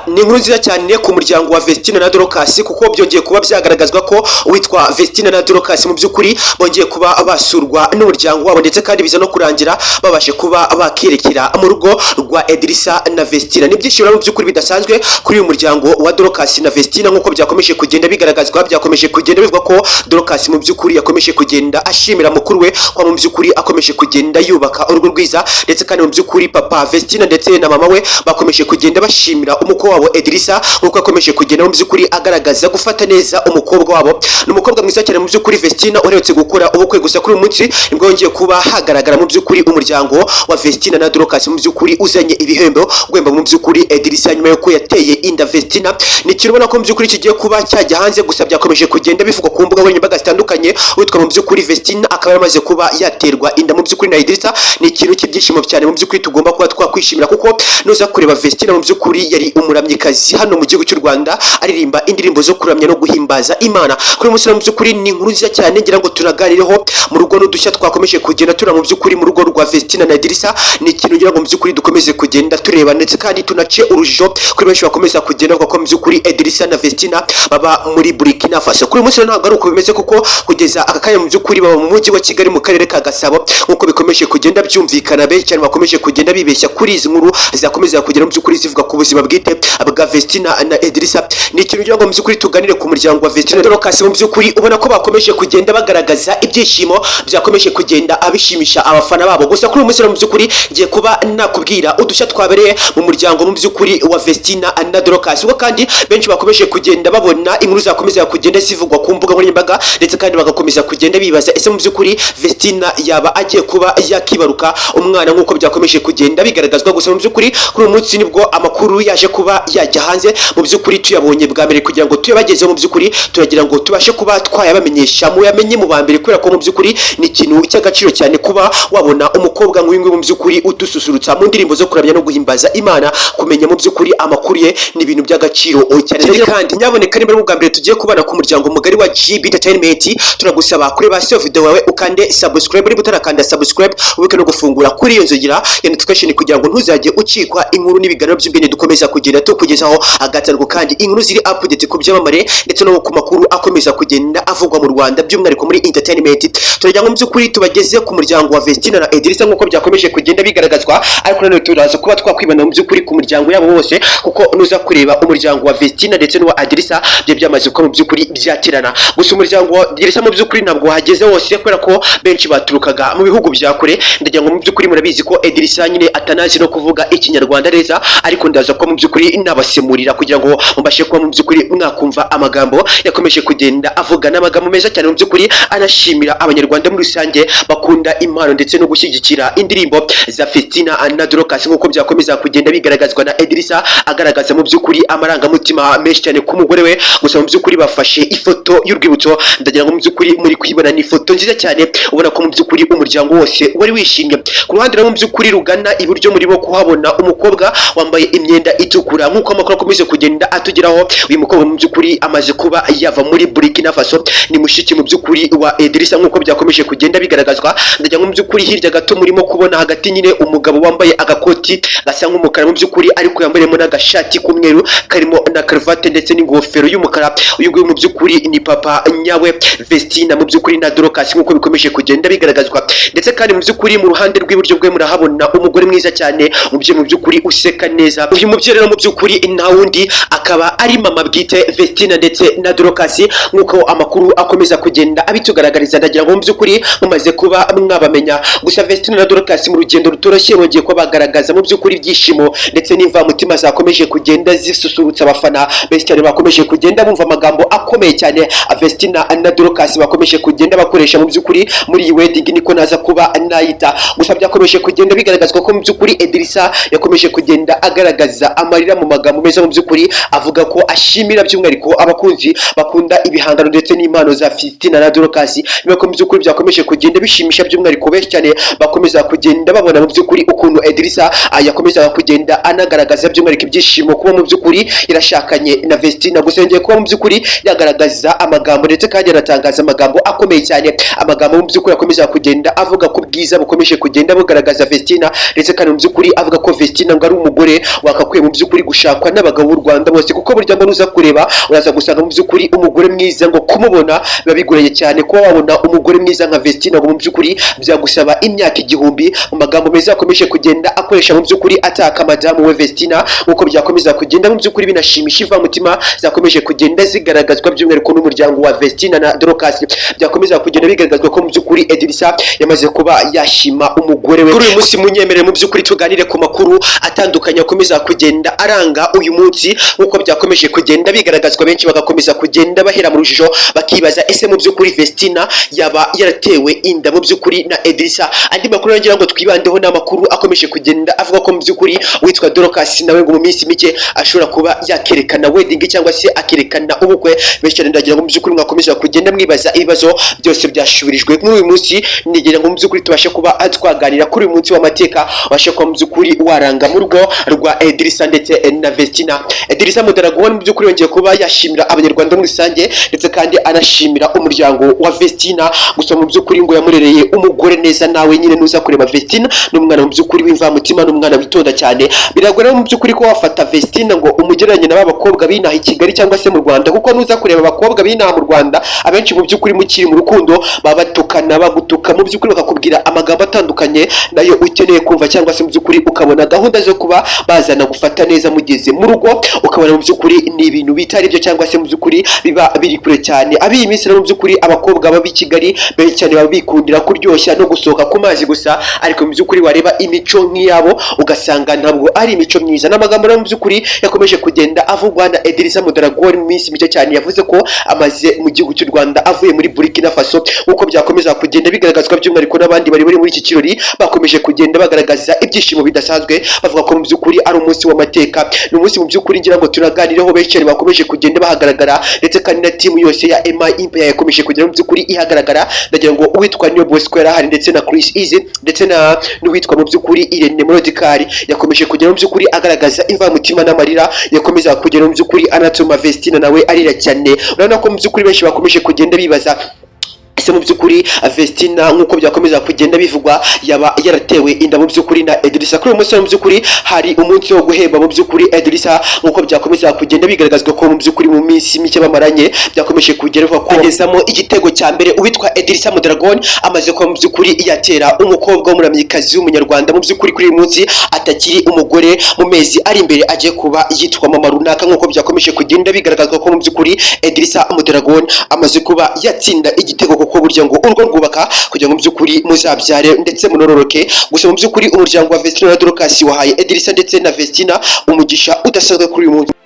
Ni inkuru nziza cyane ku muryango wa Vestine na Dorcas, kuko byongeye kuba byagaragazwa ko uwitwa Vestine na Dorcas mu by'ukuri bongeye kuba basurwa n'umuryango wabo, ndetse kandi biza no kurangira babashe kuba bakerekera mu rugo rwa Edirisa na Vestina. Ni ibyishimo mu by'ukuri bidasanzwe kuri uyu muryango wa Dorcas na Vestina, nk'uko byakomeje kugenda bigaragazwa. Byakomeje kugenda bivugwa ko Dorcas mu by'ukuri yakomeje kugenda ashimira mukuru we ko mu by'ukuri akomeje kugenda yubaka urugo rwiza, ndetse kandi mu by'ukuri papa Vestina ndetse na mama we bakomeje kugenda bashimira umukobwa wabo Edirisa, nk'uko yakomeje kugenda mu by'ukuri agaragaza gufata neza umukobwa wabo. Ni umukobwa mwiza cyane mu by'ukuri, Vestina uherutse gukora ubukwe. Gusa kuri uyu munsi nibwo yongeye kuba hagaragara mu by'ukuri umuryango wa Vestina na Dorcas mu by'ukuri uzanye ibihembo guhemba mu by'ukuri Edirisa nyuma yuko yateye inda Vestina. Ni ikintu ubona ko mu by'ukuri kigiye kuba cyajya hanze, gusa byakomeje kugenda bivugwa ku mbuga nkoranyambaga zitandukanye. Witwa mu by'ukuri Vestina akaba yaramaze kuba yaterwa inda mu by'ukuri na Edirisa. Ni ikintu cy'ibyishimo cyane mu by'ukuri tugomba kuba twakwishimira, kuko nuza kureba, Vestina mu by'ukuri yari umuramyikazi hano mu gihugu cy'u Rwanda, aririmba indirimbo zo kuramya no guhimbaza Imana. Kuri uyu munsi mu by'ukuri ni inkuru nziza cyane ngira ngo tunaganireho mu rugo n'udushya twakomeje kugenda tura mu by'ukuri mu rugo rwa Vestina na Edirisa. Ni ikintu ngira ngo mu by'ukuri dukomeze kugenda tureba, ndetse kandi tunace urujijo kuri benshi bakomeza kugenda bavuga ko mu by'ukuri Edirisa na Vestina baba muri Burkina Faso. Kuri uyu munsi ntabwo ari uko bimeze, kuko kugeza aka kanya mu by'ukuri baba mu mujyi wa Kigali, mu karere ka Gasabo, nk'uko bikomeje kugenda byumvikana. Benshi cyane bakomeje kugenda bibeshya kuri izi nkuru zakomeza kugenda mu by'ukuri zivuga ku buzima bwite bwa Vestina na Edirisa. Ni ikintu ngira ngo mu by'ukuri tuganire ku muryango wa Vestina Dorcas. Mu by'ukuri ubona ko bakomeje kugenda bagaragaza ibyishimo byakomeje kugenda abishimisha abafana babo. Gusa kuri uyu munsi mu by'ukuri ngiye kuba nakubwira udushya twabereye mu muryango mu by'ukuri wa Vestina na Dorcas, ubwo kandi benshi bakomeje kugenda babona inkuru zakomeza kugenda zivugwa ku mbuga nkoranyambaga, ndetse kandi bagakomeza kugenda bibaza: ese mu by'ukuri Vestina yaba agiye kuba yakibaruka umwana, nk'uko byakomeje kugenda bigaragazwa? Gusa mu by'ukuri kuri uyu munsi nibwo amakuru yaje kuba yajya hanze. Mu by'ukuri tuyabonye bwa mbere kugira ngo tuyabagezeho. Mu by'ukuri turagira ngo tubashe kuba twayabamenyesha, muyamenye mu ba mbere, kubera ko mu by'ukuri ni ikintu cy'agaciro cyane kuba wabona umukobwa nk'uyu nguyu mu by'ukuri udususurutsa mu ndirimbo zo kuramya no guhimbaza Imana. Kumenya mu by'ukuri amakuru ye ni ibintu by'agaciro cyane. Kandi nyaboneka, niba ari ubwa mbere tugiye kubana ku muryango mugari wa GB Entertainment, turagusaba kureba se video wawe ukande subscribe niba utarakanda subscribe, ubike no gufungura kuri iyo nzogera ya notification kugira ngo ntuzajye ucikwa inkuru n'ibiganiro by'ubwenge dukomeza kugenda tukugezaho agatango, kandi inkuru ziri update ku byamamare ndetse no ku makuru akomeza kugenda avugwa mu Rwanda, by'umwihariko muri entertainment. Turagira ngo mu by'ukuri tubageze ku muryango wa Vestina na Edirisa nk'uko byakomeje kugenda bigaragazwa, ariko nanone turaza kuba twakwibanda mu by'ukuri ku muryango yabo bose, kuko nuza kureba umuryango wa Vestina ndetse n'uwa Edirisa byo byamaze kuba mu by'ukuri byatirana. Gusa umuryango wa Edirisa mu by'ukuri ntabwo wahageze wose, kubera ko benshi baturukaga mu bihugu bya kure. Ndagira ngo mu by'ukuri murabizi ko Edirisa nyine atanazi no kuvuga Ikinyarwanda neza, ariko ndaza kuba mu by'ukuri nabasemurira kugira ngo mubashe kuba mu by'ukuri mwakumva amagambo yakomeje kugenda avuga. N'amagambo meza cyane mu by'ukuri, anashimira Abanyarwanda muri rusange bakunda impano ndetse no gushyigikira indirimbo za Festina na Dorcas, nk'uko byakomeza kugenda bigaragazwa na Edirisa agaragaza mu by'ukuri amarangamutima menshi cyane ku mugore we. Gusa mu by'ukuri bafashe ifoto y'urwibutso, ndagira ngo mu by'ukuri muri kuyibona. Ni ifoto nziza cyane, ubona ko mu by'ukuri umuryango wose wari wishimye. Ku ruhande rwo mu by'ukuri rugana iburyo murimo kuhabona umukobwa wambaye imyenda itukura. Nk'uko amakuru akomeje kugenda atugeraho, uyu mukobwa mu by'ukuri amaze kuba yava muri Burkina Faso, ni mushiki mu by'ukuri wa Edirisa, nk'uko byakomeje kugenda bigaragazwa. Ndagira ngo mu by'ukuri hirya gato murimo kubona hagati nyine umugabo wambaye agakoti gasa nk'umukara mu by'ukuri, ariko yambariyemo n'agashati k'umweru karimo na karuvati ndetse n'ingofero y'umukara. Uyu nguyu mu by'ukuri ni papa nyawe Vestina mu by'ukuri na Dorcas, nk'uko bikomeje kugenda bigaragazwa. Ndetse kandi mu by'ukuri mu ruhande rw'iburyo bwe murahabona umugore mwiza cyane, umubyeyi mu by'ukuri useka neza. Uyu mubyeyi rero mu by'ukuri nta wundi, akaba ari mama bwite Vestina ndetse na Dorcas, nk'uko amakuru akomeza kugenda abitugaragariza. Ndagira ngo mu by'ukuri mumaze kuba mwabamenya. Gusa Vestina na Dorcas mu rugendo rutoroshye bongeye kuba bagaragaza mu by'ukuri ibyishimo ndetse n'imvamutima zakomeje kugenda zisusurutsa abafana benshi cyane. Bakomeje kugenda bumva amagambo akomeye cyane Vestina na Dorcas bakomeje kugenda bakoresha mu by'ukuri muri iyi wedding, niko naza kuba nayita. Gusa byakomeje kugenda bigaragazwa ko mu by'ukuri Edirisa yakomeje kugenda agaragaza amarira mu magambo meza, mu by'ukuri avuga ko ashimira by'umwihariko abakunzi bakunda ibihangano ndetse n'impano za Fitina na Dorcas, nyuma ko mu by'ukuri byakomeje kugenda bishimisha by'umwihariko benshi cyane bakomeza kugenda babona mu by'ukuri ukuntu Edirisa yakomezaga kugenda anagaragaza by'umwihariko ibyishimo kuba mu by'ukuri yarashakanye na Vestina. Gusa yongeye kuba mu by'ukuri yagaragaza amagambo, ndetse kandi anatangaza amagambo akomeye cyane, amagambo mu by'ukuri akomeza kugenda avuga ko bwiza bukomeje kugenda bugaragaza Vestina, ndetse kandi mu by'ukuri avuga ko Vestina ngo ari umugore wakakwiye mu by'ukuri gushaka. gushakwa n'abagabo b'u Rwanda bose, kuko burya ngo nuza kureba uraza gusanga mu by'ukuri umugore mwiza ngo kumubona biba bigoranye cyane. Kuba wabona umugore mwiza nka Vestine ngo mu by'ukuri byagusaba imyaka 1000. Mu magambo meza yakomeje kugenda akoresha mu by'ukuri ataka madamu we Vestina, nk'uko byakomeza kugenda mu by'ukuri binashimisha ivamutima zakomeje kugenda zigaragazwa by'umwihariko n'umuryango wa Vestina na Dorcas. Byakomeza kugenda bigaragazwa ko mu by'ukuri Edirisa yamaze kuba yashima umugore we. Kuri uyu munsi munyemerere mu by'ukuri tuganire ku makuru atandukanye akomeza kugenda aranga uyu munsi, nk'uko byakomeje kugenda bigaragazwa, benshi bagakomeza kugenda bahera mu rujijo, bakibaza: ese mu by'ukuri Vestina yaba yaratewe inda mu by'ukuri na Edirisa? Andi makuru ngira ngo twibandeho ni amakuru akomeje kugenda avuga ko mu by'ukuri witwa Dorcas nawe ngo mu minsi mike ashobora kuba yakerekana wedding cyangwa se akerekana ubukwe. Benshi cyane ndagira ngo mu by'ukuri mwakomeza kugenda mwibaza ibibazo byose byashubirijwe muri uyu munsi. Nigira ngo mu by'ukuri tubashe kuba twaganira kuri uyu munsi w'amateka, ubashe kuba mu by'ukuri waranga mu rugo rwa Edirisa ndetse na Vestina. Edirisa Mudaragoni mu by'ukuri yongeye kuba yashimira Abanyarwanda muri rusange, ndetse kandi anashimira umuryango wa Vestina. Gusa mu by'ukuri ngo yamurereye umugore neza. Nawe nyine nuza kureba, Vestina ni umwana mu by'ukuri w'imvamutima, ni umwana witonda cyane. Biragora mu by'ukuri ko wafata Vestina ngo umugereranye na ba bakobwa b'inaha i Kigali cyangwa se mu Rwanda, kuko nuza kureba abakobwa b'inaha mu Rwanda, abenshi mu by'ukuri mukiri mu rukundo baba batukana, bagutuka mu by'ukuri, bakakubwira amagambo atandukanye nayo ukeneye kumva, cyangwa se mu by'ukuri ukabona gahunda zo kuba bazana gufata neza mugeze mu rugo, ukabona mu by'ukuri ni ibintu bitari byo, cyangwa se mu by'ukuri biba biri kure cyane. Ab'iyi minsi rero mu by'ukuri abakobwa baba i Kigali benshi cyane baba bikundira kuryoshya no gusohoka ku mazi gusa, ariko mu by'ukuri wareba imico nk'iyabo ugasanga ntabwo ari imico myiza. N'amagambo rero mu by'ukuri yakomeje kugenda avugwa na Edirisa Mudaragori mu minsi mike cyane yavuze ko amaze mu gihugu cy'u Rwanda avuye muri Burkina Faso, nk'uko byakomeza kugenda bigaragazwa by'umwihariko n'abandi bari bari muri iki kirori bakomeje kugenda bagaragaza ibyishimo bidasanzwe, bavuga ko mu by'ukuri ari umunsi w'amateka. Ni umunsi mu by'ukuri ngira ngo turaganireho. Benshi cyane bakomeje kugenda bahagaragara, ndetse kandi na timu yose ya Emma Empire yakomeje kugenda mu by'ukuri ihagaragara. Ndagira ngo uwitwa Niyo Bosco yarahari, ndetse na Chris Easy, ndetse na n'uwitwa mu by'ukuri Irene Melodikari yakomeje kugenda mu by'ukuri agaragaza imvamutima n'amarira, yakomeza kugenda mu by'ukuri anatuma Vestina nawe arira cyane. Urabona ko mu by'ukuri benshi bakomeje kugenda bibaza: ese mu by'ukuri Vestina, nk'uko byakomeza kugenda bivugwa, yaba yaratewe inda mu by'ukuri na Edirisa? Kuri uyu munsi mu by'ukuri hari umunsi wo guhemba mu by'ukuri Edirisa, nk'uko byakomeza kugenda bigaragazwa ko mu by'ukuri mu minsi mike bamaranye byakomeje kugenda bivuga ko agezamo igitego cya mbere. Uwitwa Edirisa Mudragon amaze kuba mu by'ukuri yatera umukobwa w'umuramyikazi w'Umunyarwanda, mu by'ukuri kuri uyu munsi atakiri umugore, mu mezi ari imbere agiye kuba yitwa mama runaka, nk'uko byakomeje kugenda bigaragazwa ko mu by'ukuri Edirisa Mudragon amaze kuba yatsinda igitego, kuko burya ngo urugo rwubaka kugira ngo mu by'ukuri muzabyare ndetse munororoke. Gusa mu by'ukuri umuryango wa Vestina na Dorcas wahaye Edirisa ndetse na Vestina umugisha udasanzwe kuri uyu munsi.